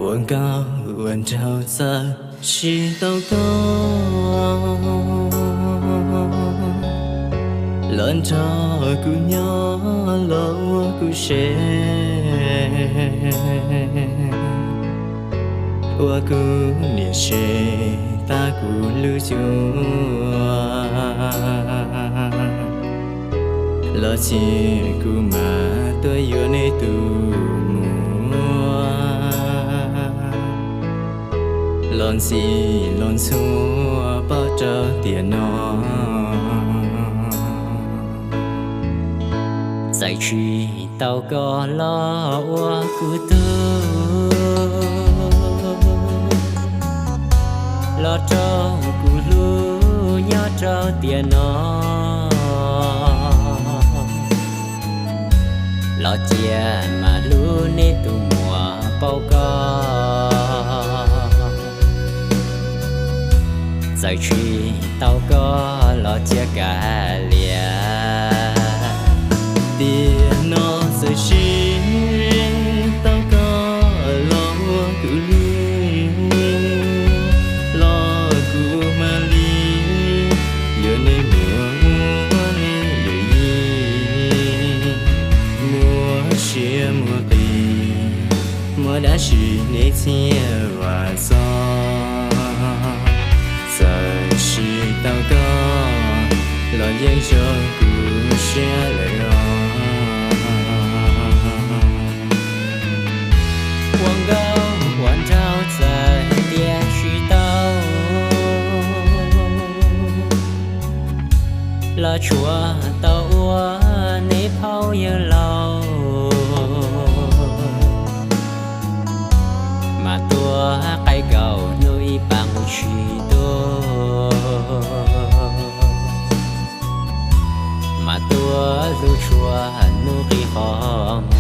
Ua nkauj ua nraug txawm tsis tau koj los nrog kuv nyob los ua kuv sev, ua kuv niam sev tag kuv lub cuab, los txij kuv mam tuaj yuav neb tus muam, los ntxim los ntxhua paub rau tiam no. Txawm tsis tau koj los ua kuv tug, los rau kuv hlub nyob rau tiam no, los cia mas hlub neb tus muam paub koj. Txawm tsis tau koj los cia kav liam, tiam no txawm tsis tau koj los ua kuv hlub, los kuv mam li yuav neb mus ua neb yawm yij, muaj siab muaj qis, muaj dab tsi neb thiaj vam txog. Txawm tsis tau koj los yeej zoo kuv siab lawm os. Ua nkauj ua nraug txawm tias tsis tau los tsuas tau ua neb phaub yawg laus, mas tuaj qaij kaum hnub ib pas nqus tsis tuaj, mas tuaj hlub tshua hnub qis qhov muag.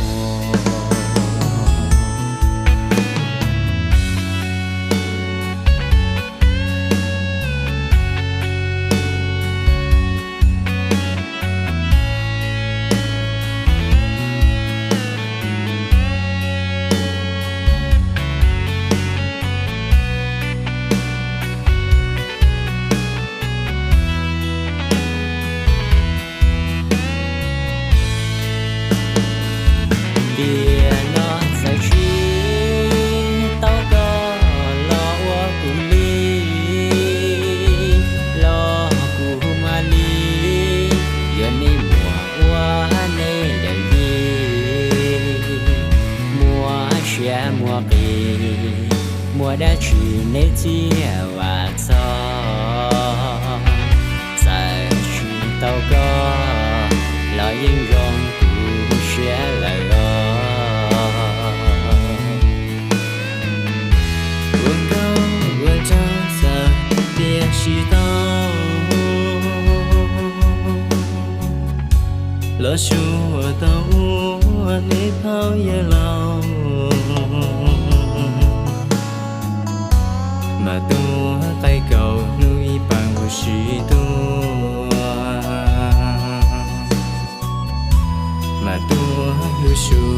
Tiam no txawm tsis tau koj los ua kuv li, los kuv mam li yuav neb mus ua neb yawm yij, muaj siab muaj qis, muaj dab tsi neb thiaj vam txog. Txawm tsis tau koj los yeej zoo kuv siab lawm os. Ua nkauj ua nraug txawm tias tsis tau los tsuas tau ua neb phaub yawg laus, mas tuaj qaij kaum hnub ib pas nqus tsis tuaj, mas tuaj hlub tshua